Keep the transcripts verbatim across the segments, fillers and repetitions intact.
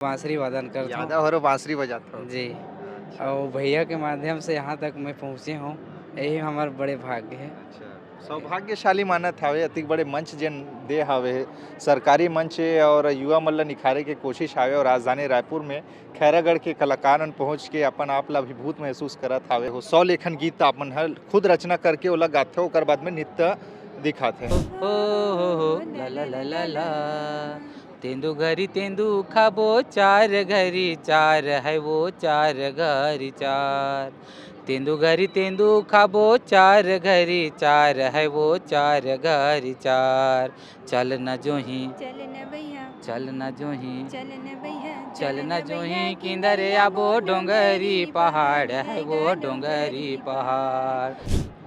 बांसुरी वादन करथों। यादव हरो बांसुरी बजाथो। जी। और भैया के माध्यम से यहाँ तक मैं पहुँचे हूँ, यही हमार बड़े भाग्य है। अच्छा, सौभाग्यशाली मानत हावे, अतिक बड़े मंच जेन दे हावे, सरकारी मंच हे और युवा मन ल निखारे के कोशिश हावे और राजधानी रायपुर में खैरागढ़ के कलाकार मन पहुँच के अपन आप ला अभिभूत महसूस करत हावे। हो सौ लेखन गीत आप मन ह खुद रचना करके ओला गाथे, ओकर बाद में नृत्य दिखाथे। हो हो हो ला ला ला ला ला। तेंदू घरी तेंदू खाबो चार घरी चार, है वो चार घरी चार। तेंदू घरी तेंदू खाबो चार घरी चार, है वो चार घरी चार। चल न जोही चल न भैया चल न जोही चल न भैया चल न जोही किंदर आबो डोंगरी पहाड़, है वो डोंगरी पहाड़।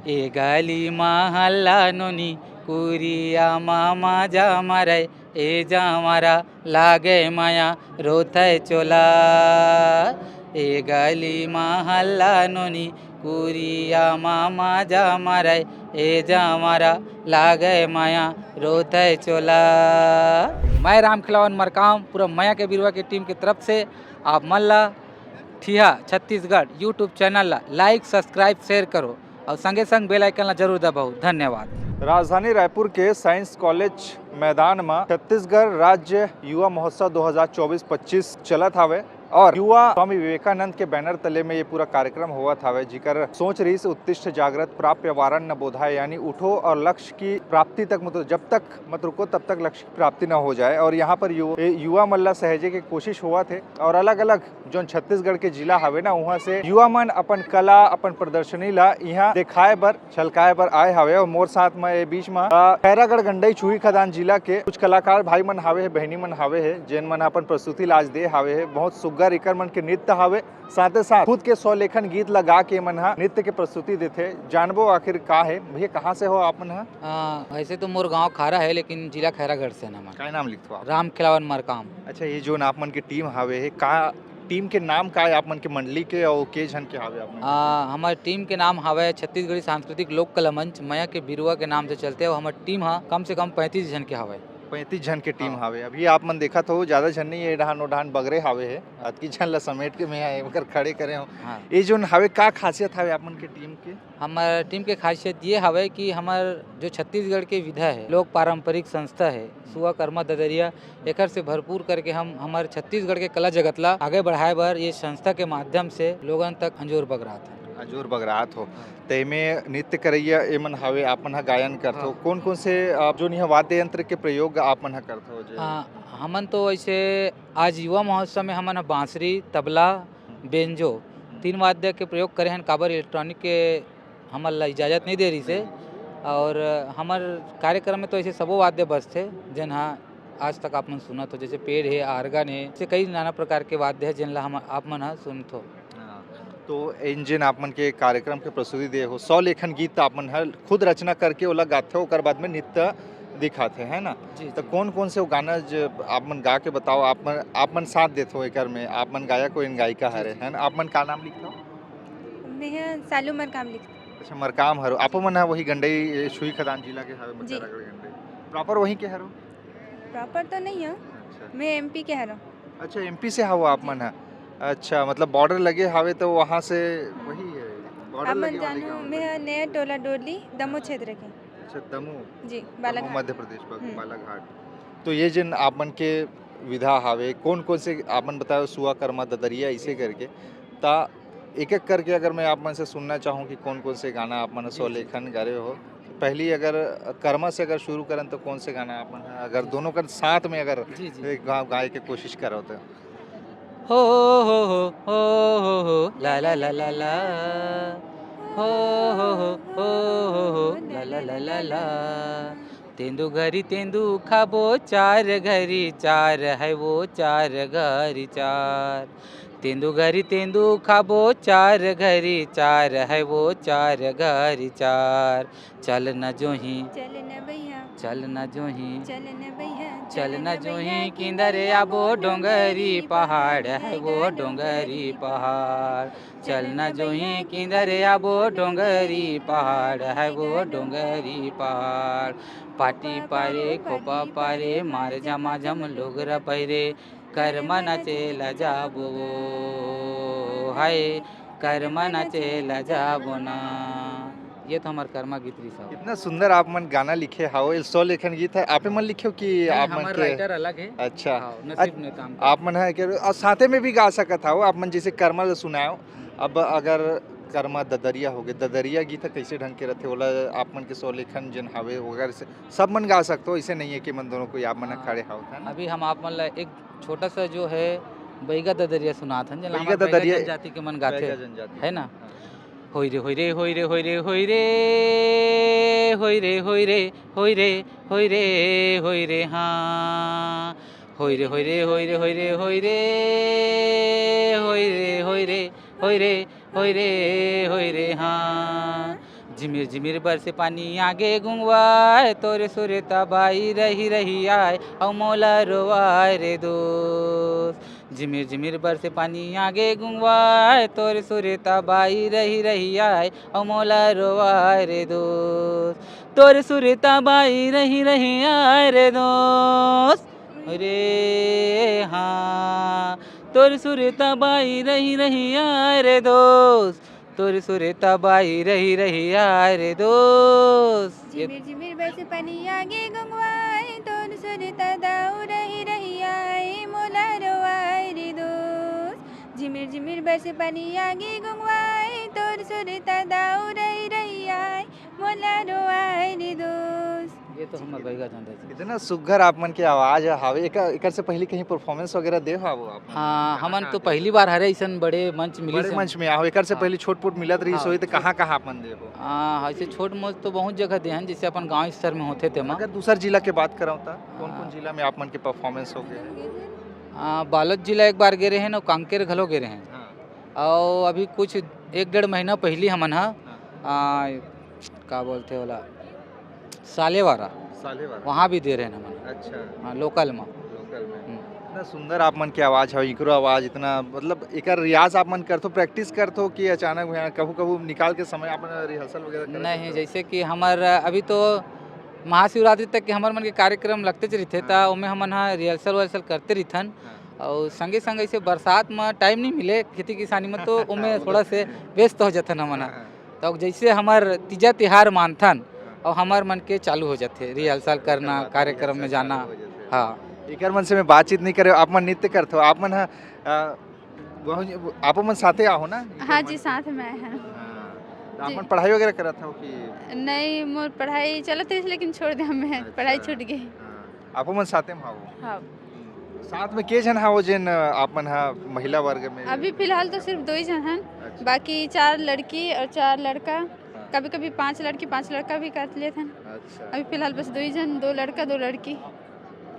ए गली मा हल्ला नोनी कुरिया मा माजा मारे, ए जावरा लागे माया रोथे चोला। ए गली मा हल्ला नोनी कुरिया मा माजा मारे, ए जावरा लागे माया रोथे चोला। मैं राम खिलावन मरकाम पूरा मया के बिरवा के टीम के तरफ से आप मन ला ठिहा छत्तीसगढ़ YouTube चैनल ला लाइक, सब्सक्राइब, शेयर करो और संगे संग बेल आइकन ला जरूर दबाओ। धन्यवाद। राजधानी रायपुर के साइंस कॉलेज मैदान में छत्तीसगढ़ राज्य युवा महोत्सव दो हज़ार चौबीस पच्चीस चलत हावे और युवा स्वामी विवेकानंद के बैनर तले में ये पूरा कार्यक्रम होवत हावे, जिकर सोच रहिस उत्तिष्ठ जागृत प्राप्य वारण्य बोधाय, यानी उठो और लक्ष्य की प्राप्ति तक मत, जब तक मत रुको तब तक लक्ष्य की प्राप्ति न हो जाए। और यहाँ पर यु-, युवा मन ला सहेजे के कोशिश होवत हे और अलग-अलग जोन छत्तीसगढ़ के जिला हावे ना, उहाँ से युवा मन अपन कला, अपन प्रदर्शनी ला इहाँ दिखाए बर, झलकाए बर आए हावे। और मोर साथ में ये बीच में, अ, खैरागढ़ गंडई छुही खदान जिला के कुछ कलाकार भाई मन हावे हे, बहिनी मन हावे हे, जेन मन अपन प्रस्तुति ला आज दे हावे हे। बहुत सुग्घर इकर मन के नृत्य हावे, साथे साथ खुद के स्वलेखन गीत ला गा के मन हा नृत्य के प्रस्तुति देथे। जानबो आखिर का हे। भैया, कहाँ से हो आप मन हा? हाँ, वैसे तो मोर गांव खारा है, लेकिन जिला खैरागढ़ से ना मैं। काय नाम लिखथो आप? राम खिलावन मरकाम। अच्छा, ये जोन आप मन के टीम हावे हे, का टीम के नाम का हे आप मन के मंडली के, और के झन के हावे आप मन के? आ, हमारे टीम के नाम हवे छत्तीसगढ़ी सांस्कृतिक लोक कला मंच, मया के बिरुआ के नाम से चलते, और हमारे टीम हा कम से कम पैंतीस झन के हवे। पैंतीस झन के टीम हाँ। हावे। अभी आप मन देखत हो, ज्यादा झन नहीं, ये डहान ओ डहान बगरे हावे हे। अतकी झन ला समेट के मैं एकर खड़े करे हूँ। हाँ। ये जोन हावे, का खासियत हावे आप मन के टीम के? हमार टीम के खासियत ये हवे कि हमार जो छत्तीसगढ़ के विधा है, लोक पारंपरिक संस्था है, सुआ कर्मा ददरिया, एकर से भरपूर करके हम हमार छत्तीसगढ़ के कला जगत ला आगे बढ़ाए बर ये संस्था के माध्यम से लोगन तक अंजोर बगरात है। अंजोर बगरात हो, तेमे नृत्य करैया एमन हावे, आप मन ह गायन करथो। हाँ। कौन कौन से, आप जोन यहाँ वाद्य यंत्र के प्रयोग आप मन ह करथो जे? हाँ, हमन तो ऐसे आज युवा महोत्सव में हमन ह बांसुरी, तबला, बेंजो, तीन वाद्य के प्रयोग करे हन, काबर इलेक्ट्रॉनिक के हमन ला इजाजत नहीं दे रही से। और हमर कार्यक्रम में तो ऐसे सबो वाद्य बजथे, जेन हा आज तक आप मन सुनत हो, जैसे पेड़ है, आर्गन है, ऐसे कई नाना प्रकार के वाद्य है, जेन ला हम आप मन ह सुनत हो। हाँ, तो इन जिन आप मन के कार्यक्रम के प्रस्तुति दे हो, सौ लेखन गीत आप मन ह खुद रचना करके ओला गाथे, ओकर बाद में नृत्य दिखाथे, है ना? जी, तो जी। कौन कौन से वो गाना जो आप मन गा के बताओ, आप मन, आप मन साथ देथो एकर में, आप मन गायक हो, इन गायिका जी, हरे, जी, है ना? आप मन का नाम लिखथो? मैं ह सालू मरकाम लिख अच्छा, मरकाम हरो। आपो मन ह वही गंडई, ए, छुई खदान जिला के हवे, जी। मकरगढ़ गंडई। प्रॉपर वहीं के हरो? प्रॉपर तो नहीं है, अच्छा। मैं एमपी के हरो। अच्छा, एमपी से हवो आप मन ह। अच्छा, मतलब बॉर्डर लगे हावे तो वहाँ से वही है, बॉर्डर आप मन लगे वाले जानो, गाँव मैं में। ह नया टोला डोरली, दमो क्षेत्र के। अच्छा, दमो। जी, दमो, बालाघाट। मध्य प्रदेश, बा-, हम्म। बालाघाट। तो ये जिन आप मन के विधा हावे, कौन कौन से आप मन बताओ, सुआ, कर्मा, ददरिया, इसे करके, ता एक एक करके अगर मैं आप मन से सुनना चाहूँ कि कौन कौन से गाना आप मन जी, जी। स्वलेखन करे हो, पहली अगर कर्मा से अगर शुरू करन तो कौन से गाना आप मन ह, अगर दोनों कर साथ में अगर जी, जी। एक गाँव गाए के कोशिश करो तो? हो हो हो हो हो हो ला ला ला ला ला। हो हो हो हो हो हो ला ला ला ला ला। तेंदू घरी तेंदू खाबो चार घरी चार, है वो चार घरी चार। तेंदू घरी तेंदू खाबो चार घरी चार, है वो चार घरी चार। चल न जोही चल न भैया चल न जोही चल न भैया चल न जोही किंदर आबो डोंगरी पहाड़, है वो डोंगरी पहाड़। चल न जोही किंदर आबो डोंगरी पहाड़, है वो डोंगरी पहाड़। पाटी पारे खोपा पारे मार जमा जम लोग रपैरे। कर्मा नाचे ला जाबो, हाय, कर्मा नाचे ला जाबो ना। ये तो हमार कर्मा गीत रहिस हवे। इतना सुंदर आप मन गाना लिखे हव, ये स्वलेखन गीत है, आपे मन लिखे हो कि नहीं, आप मन हमार के? राइटर अलग है। अच्छा। हाँ, अ-, नसीब ने काम किया। आप मन है कि, और साथे में भी गा सकत हव, आप मन जैसे कर्मा ला सुनाओ। अब अगर कर्मा ददरिया हो गए, ददरिया गीत ह कैसे ढंग के रथे, ओला आप मन के स्वलेखन जेन हावे, ओकर से सब मन गा सकत हो, ऐसे नहीं है कि मन दोनों कोई आप मन ह हाँ। खड़े हव, है ना? अभी हम आप मन ला एक छोटा सा जो है बैगा ददरिया सुनात हन, जेला बैगा हमार बैगा ददरिया, जनजाति के मन गाथे, बैगा जनजाति। है ना? हाँ। होई रे, होई रे, होई रे, होई रे, होई रे, होई रे, होई रे, होई रे, होई रे, होई रे, हाँ। होई रे, होई रे, होई रे, होई रे, होई रे, होई रे, होई रे, होई रे, होई रे, होई रे, हाँ। झिमिर झिमिर बरसे पानी आगे गुंगवाए, तोरे सुरता बाई रही रही आए, अउ मोला रोवाए रे दोस्त। झिमिर झिमिर बरसे पानी आगे गुंगवाए, तोरे सुरता बाई रही रही आए, अउ मोला रोवाए रे दोस्त। तोरे सुरता बाई रही रही आए रे दोस्त। रे हाँ, तोर सुरता बाई रही रही आए रे दोस्त, तोर सुरता बाई रही रही आए रे दोस्त। ये झिमिर झिमिर बरसे पानी आगे गुंगवाए, तोर सुरता दाऊ रही रही आए, मोला रोवाए रे दोस्त। झिमिर झिमिर बरसे पानी आगे गुंगवाए, तोर सुरता दाऊ रही रही आए, मोला रोवाए रे दोस्त। ये तो हमर बैगा जान रहे थे। इतना सुग्घर आप मन के आवाज हावे। एकर, एकर से पहले कहीं परफॉर्मेंस वगैरह दे हावो आप मन? हाँ, कहाँ, हमन कहाँ तो दे? पहली बार हरे ऐसन बड़े मंच मिली बड़े से। मंच में आओ। एकर से हाँ। पहले छोट-पोट मिलत रही हाँ, सोई, तो छोट कहाँ, कहाँ आप मन दे हो? हाँ, ऐसे छोट मोट तो बहुत जगह दे हन, जैसे अपन गांव स्तर में होथे तेमा। अगर दूसर जिला के बात करौं, तो कौन-कौन हाँ। जिला में आप मन के परफॉर्मेंस हो गए? आ, बालोद जिला एक बार गे रहे हैं, और कांकेर घलो गे रहे हैं। हाँ। और अभी कुछ एक डेढ़ महीना पहली हमन हा, हाँ। आ, का बोलथे ओला, सालेवारा, सालेवारा। वहाँ भी दे रहे हैं हमन। अच्छा। हाँ, लोकल में। लोकल में। हम्म। इतना सुंदर आप मन के आवाज है, इकरो आवाज इतना, मतलब, एकर रियाज आप मन करथो, प्रैक्टिस करथो कि अचानक में कभू-कभू निकाल के समय आप मन रिहर्सल वगैरह करत नहीं, हथो? जैसे कि हमर अभी तो महाशिवरात्रि तक के हमर मन के कार्यक्रम लगतेच रहिथे, हाँ। त ओमे हमन हा रिहर्सल वहर्सल करते रहिथन। हाँ। अउ संगे संग ऐसे बरसात म टाइम नहीं मिले खेती किसानी में, तो ओमे थोड़ा से व्यस्त हो जाथन हमन हा। हाँ, हाँ। तो जैसे हमर तीजा तिहार मानथन, हाँ। और हमर मन के चालू हो जाथे रिहर्सल करना, बात है, कार्यक्रम में रिहर्सल जाना। चालू हो जाथे। हाँ। एकर मन से मैं बातचीत नहीं करे, आप मन नृत्य करथो, आप मन हा, अ, वहू, आप मन साथे आहो ना? हाँ जी, साथ में आए हैं। हाँ। तो आप जी। मन पढ़ाई वगैरह करत हो कि? नहीं, मोर पढ़ाई चलत रहिस, लेकिन छोड़ दे हमें, अच्छा। पढ़ाई छूट गई। हाँ। आप मन साथे में हावो? हाँ। साथ में के झन हावो जेन आप मन हा महिला वर्ग में? अभी फिलहाल तो सिर्फ दो ही झन हन, अच्छा। बाकी चार लड़की और चार लड़का। हाँ। कभी-कभी पांच लड़की, पांच लड़का भी कर लेथन। अच्छा। अभी फिलहाल बस दो ही झन, दो लड़का, दो लड़की।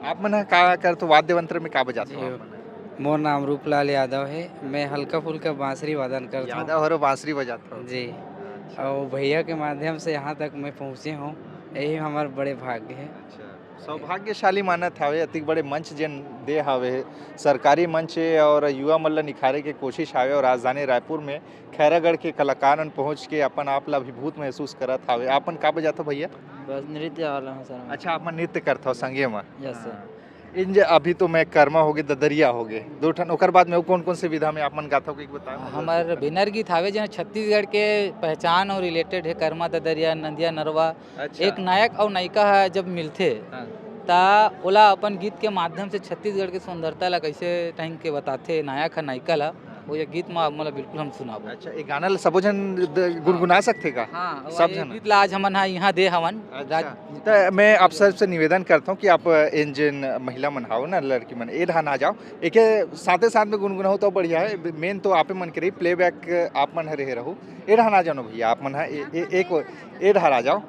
आप मन हा का करथो, वाद्य यंत्र में का बजाथो जी, आप मन हा? मोर नाम रूपलाल यादव है, मैं हल्का फुल्का बांसुरी वादन करथो। यादव हरो बांसुरी बजाथो। जी। अच्छा। और भैया के माध्यम से यहाँ तक मैं पहुँचे हूँ, यही हमार बड़े भाग्य है। अच्छा, सौभाग्यशाली मानत हावे, अतिक बड़े मंच जेन दे हावे, सरकारी मंच हे और युवा मन ल निखारे के कोशिश हावे और राजधानी रायपुर में खैरागढ़ के कलाकार मन पहुँच के अपन आप ल अभिभूत महसूस करत हावे। आप मन का बजाथो भैया? बस नृत्य वाला हूँ सर मैं। अच्छा, आप मन नृत्य करथो संगे म? Yes sir. हाँ। इन जे अभी तो मैं कर्मा हो गे, ददरिया हो गे, दो ठन, ओकर बाद में वो कौन-कौन से विधा में आप मन गाथो, एक बताओ ना, हमर दर्शक। बिनर गीत हावे, जेन छत्तीसगढ़ के पहचान और रिलेटेड है, कर्मा, ददरिया, नंदिया, नरवा। अच्छा। एक नायक और नायिका ह जब मिलथे, हाँ। त ओला अपन गीत के माध्यम से छत्तीसगढ़ के सुंदरता ला कैसे टाइम के बताथे नायक ह नायिका ला, हाँ। वो ये गीत मा मोला बिल्कुल हम सुनाबो। अच्छा, ये गाना ला सबो झन द-, गुनगुना सकथे का? हाँ, सब ये झन? गीत ला आज हमन हा यहाँ दे हवन। अच्छा। राज- त मैं आप सबसे निवेदन करता हूँ कि आप इन जिन महिला मन हाओ ना, लड़की मन, ए ढान आ जाओ, एके साथे साथ में गुनगुनाओ तो बढ़िया है। मेन तो आपे मन के रही, प्लेबैक आप मन हरे हे रहू। ए ढान आ जाओ ना भैया, आप मन हा ए, ए, एक ए ढान आ जाओ।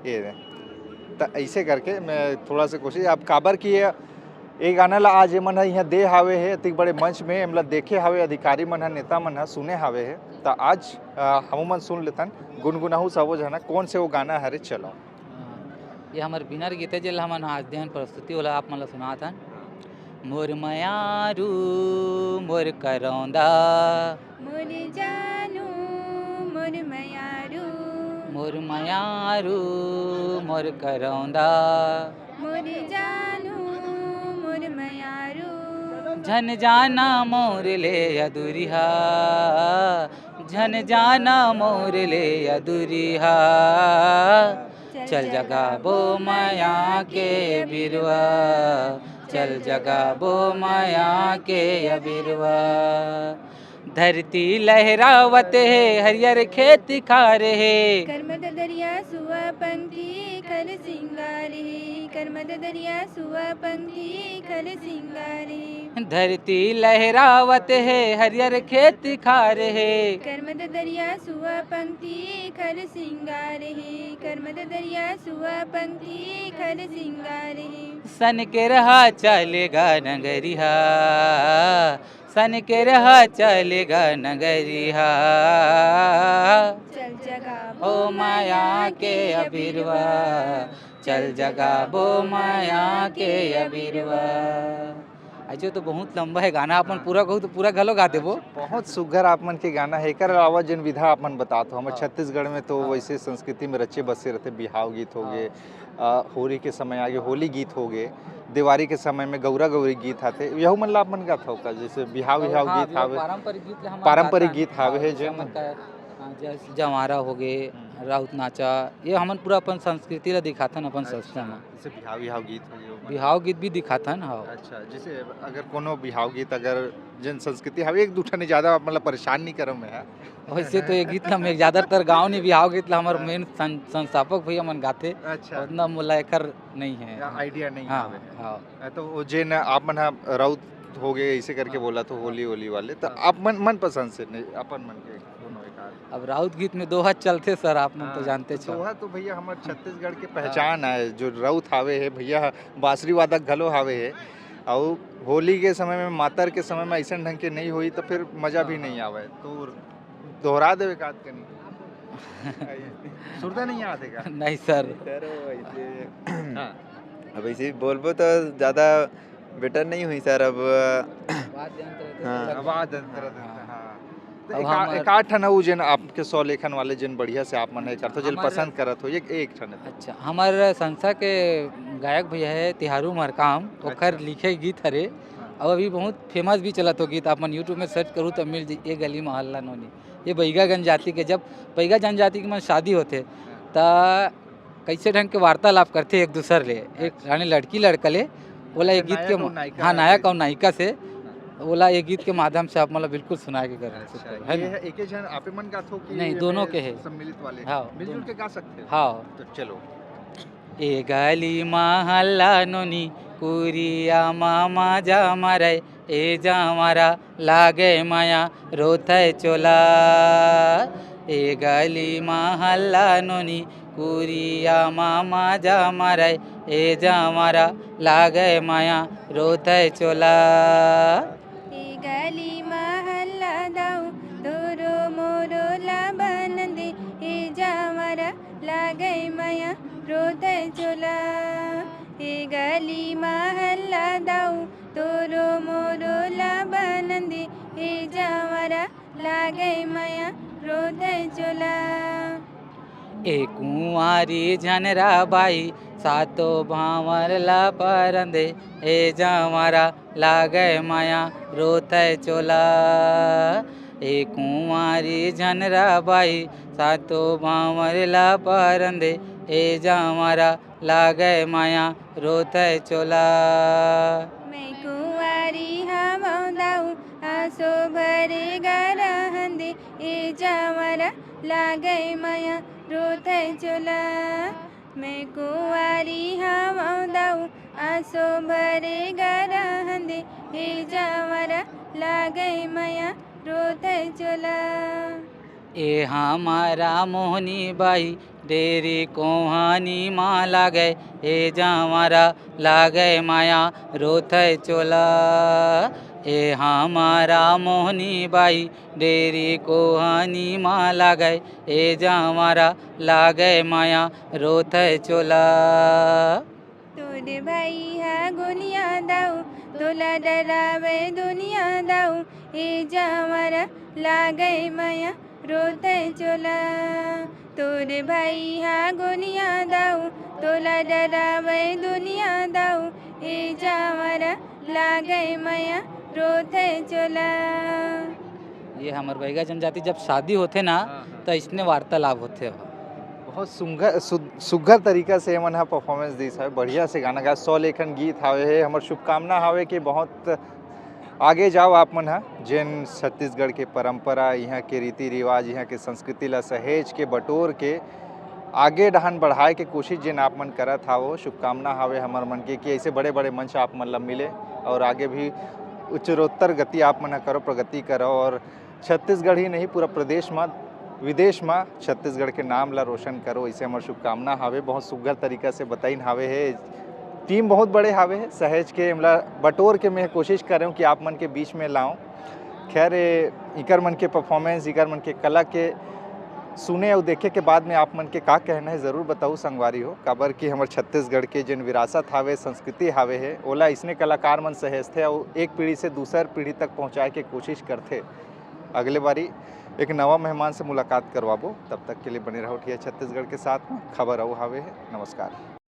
ये त ऐसे करके मैं थोड़ा सा कोशिश, आप काबर कि ये, ये गाना ला आज ये मन हा यहाँ दे हावे है, इतने बड़े मंच में, मतलब देखे हावे अधिकारी मन हा, नेता मन हा, सुने हावे है, त आज अ, हमू मन सुन लेथन, गुनगुनाहू सबो झना, कौन से वो गाना हरे, चलो। हाँ, ये हमर बिनर गीत है, जेला हमन आज देहन प्रस्तुति, ओला आप मन ला सुनात हन। मोर मयारू, मोर करौंदा। मोर जानू, मोर मयारू। मोर मयारू, मोर करौंदा। मोर जानू, मोर मयारू। झन जाना मोर ले अदुरिहा, झन जाना मोर ले अदुरिहा। चल जगाबो मया के बिरवा, चल जगाबो मया के अबिरवा। धरती लहरावत हे, हरियर खेत खार हे। करमत दरिया सुआ पंखी खर सिंगार हे, करमत दरिया सुआ पंखी खर सिंगार हे। धरती लहरावत हे, हरियर खेत खार हे। करमत दरिया सुआ पंखी खर सिंगार हे, करमत दरिया सुआ पंखी खर सिंगार हे। सन के रहा चलेगा नगरिहा, सन के रहा चलेगा नगरिहा। चल जगाबो ओ मया के अबिरवा, चल जगाबो मया के अबिरवा। अइसे तो बहुत लंबा हे गाना, अपन हाँ। पूरा कहू तो पूरा घलो गा देबो। बहुत सुग्घर आप मन के गाना हे। एकर अलावा जेन विधा आप मन बतात हो, हमर हाँ। छत्तीसगढ़ में तो हाँ। वइसे संस्कृति में रचे बसे रहिथे, बिहाव गीत हो गे, हाँ। अ, होरी के समय आगे होली गीत हो गे, देवारी के समय में गौरा गौरी गीत आथे, यहू मन ला आप मन गात हो का? जैसे बिहाव गौ-, विहाव हाँ, गीत जो हावे, पारंपरिक गीत ला हमन पारंपरिक गाथन। गीत हावे हाँ, हे जैसे जेन हमन का, हाँ, जैसे जंवारा हो गे, हम्म। राउत नाचा, ये हमन पूरा अपन संस्कृति ला दिखाथन अपन अच्छा, संस्था में। जैसे बिहाव विहाव गीत हो गे, वो मन बिहाव गीत भी दिखाथन, हाँ। अच्छा, जैसे अगर कोनो बिहाव गीत अगर जेन संस्कृति हावे, एक दू ठन ज्यादा मतलब परेशान नहीं करम मैं, हाँ। वैसे तो ये गीत ला मैं ज्यादातर गाँव नहीं, बिहाव गीत ला हमर हाँ। मेन सं-, संस्थापक भैया मन गाथे। अच्छा। उतना मोला एकर नहीं है। या idea नहीं हाँ, हावे। हाँ। अ, तो वो जेन आप मन ह राउत हो गे, ऐसे करके हाँ। बोला तो होली, होली वाले, तो हाँ। आप मन, मन पसंद से नहीं, अपन मन के कोनो एक आध? अब राउत गीत में दोहा चलथे सर, आप मन तो हाँ, जानते तो छो। दोहा तो भैया हमर छत्तीसगढ़ के हाँ। पहचान आय, जो राउत हावे हे भैया, बांसुरी वादक घलो हावे हे, अउ होली के समय में, मातर के समय में अइसन ढंग के नहीं होई, तो फिर मजा भी हाँ, नहीं हाँ। आवे। तो दोहरा देवे का कनी। सुरता नहीं आते का? नहीं सर। सर, वो ऐसे हाँ। अब ऐसे ही बोलबो तो ज्यादा better नहीं हुई सर। अब आवाज अंतर है, हाँ। आवाज अंतर है, हाँ। हाँ। तो अब एका-, हमर एकाध ठन अउ जेन आपके स्वलेखन वाले जेन बढ़िया से आप मन हे करथो, जेन हमर पसंद करत हो, एक, एक ठन है। अच्छा, हमर संस्था के गायक भैया है तिहारू मरकाम, ओकर अच्छा। लिखे गीत हरे। हाँ। अब अभी बहुत famous भी चलत हो गीत, आप मन YouTube में search करू तो मिल जाई, ए गली महल्ला नोनी। ये बैगा जनजाति के, जब बैगा जनजाति के मन शादी होथे, हाँ। त कइसे ढंग के वार्तालाप करथे एक दूसर ले, एक अच्छा। यानी लड़की लड़का ले, ओला ये अच्छा, गीत नायक के अउ म-, नायिका हाँ, है नायक कोई? अउ नायिका से, हाँ। ओला ये गीत के माध्यम से आप मतलब बिल्कुल सुनाए के कर अच्छा, सकते हो, है ये ना? है, एके झन आपे मन गाथो कि नहीं, ये दोनों में के है। सम्मिलित वाले? हाँ, मिलजुल दोनों। के गा सकते हो? हाँ। तो चलो। ए गली महल्ला नोनी, कुरिया मा माजा मरय, ए जांवरा लागे मया रोथय चोला। ए गली महल्ला नोनी, कुरिया मा माजा मरय, ए जांवरा लागे मया रोथय चोला। ए गली महल्ला दाऊ, तोरो मोरो ला बनंदे, ए जांवरा लागे मया रोथय चोला। ए गली महल्ला दाऊ, तोरो मोरो ला बनंदे, ए जांवरा लागे मया रोथय चोला। ए कुंवारी झनरा बाई, सातो भांवर ला परंदे, ए जांवरा लागे मया रोथय चोला। ए कुंवारी झनरा बाई, सातो भांवर ला परंदे, ए जांवरा लागे मया रोथय चोला। मैं कुंवारी हवं दाऊ, आसो भरे गा रहंदे, ए जांवरा लागे मया रोथय चोला। मैं कुंवारी हवं दाऊ, आसो भरे गा रहंदे, ए जांवरा लागे मया रोथय चोला। ए हमारा मोहनी बाई, डेरी कोहानी मा लागे, ए जांवरा लागे मया रोथय चोला। ए हमारा मोहनी बाई, डेरी कोहानी मा लागे, ए जांवरा लागे मया रोथय चोला। तोर भाई हा गोनिया दाऊ, तोला डरावे दुनिया दाऊ, ए जांवरा लागे मया रोथय चोला। तोर भाई हा गोनिया दाऊ, तोला डरावे दुनिया दाऊ, ए जांवरा लागे मया रोथे चोला। ये हमर बैगा जनजाति जब शादी होथे ना, हाँ, हाँ। तो इसने वार्तालाप होथे। बहुत सुंदर, सु-, सुघर तरीका से एमन ह परफॉर्मेंस दिस हवे, बढ़िया से गाना गा, सौ लेखन गीत हावे हे। हमर शुभकामना हावे कि बहुत आगे जाओ आप मन ह, जेन छत्तीसगढ़ के परंपरा, इहाँ के रीति रिवाज, इहाँ के संस्कृति ला सहेज के, बटोर के आगे डहान बढ़ाए के कोशिश जेन आप मन करत हावो। शुभकामना हावे हमर मन के कि ऐसे बड़े-बड़े मंच आप मन ला मिले और आगे भी उच्चरोत्तर गति आप मन ह करो, प्रगति करो और छत्तीसगढ़ ही नहीं, पूरा प्रदेश म, विदेश म छत्तीसगढ़ के नाम ला रोशन करो, इसे हमर शुभकामना हावे। बहुत सुघर तरीका से बताइन हावे हे, टीम बहुत बड़े हावे हे, सहेज के एमला बटोर के मैं कोशिश कर रहे हूँ कि आप मन के बीच में लाऊं। खैर, ए, इकर मन के परफॉर्मेंस, इकर मन के कला के सुने अउ देखे के बाद में आप मन के का कहना है, जरूर बताऊ संगवारी हो, काबर कि हमर छत्तीसगढ़ के जेन विरासत हावे, संस्कृति हावे हे, ओला इसने कलाकार मन सहेजथे अउ एक पीढ़ी से दूसर पीढ़ी तक पहुँचाए के कोशिश करथे। अगले बारी एक नवा मेहमान से मुलाकात करवाबो, तब तक के लिए बने रहो टीआई छत्तीसगढ़ के साथ में। खबर अउ हावे हे। नमस्कार।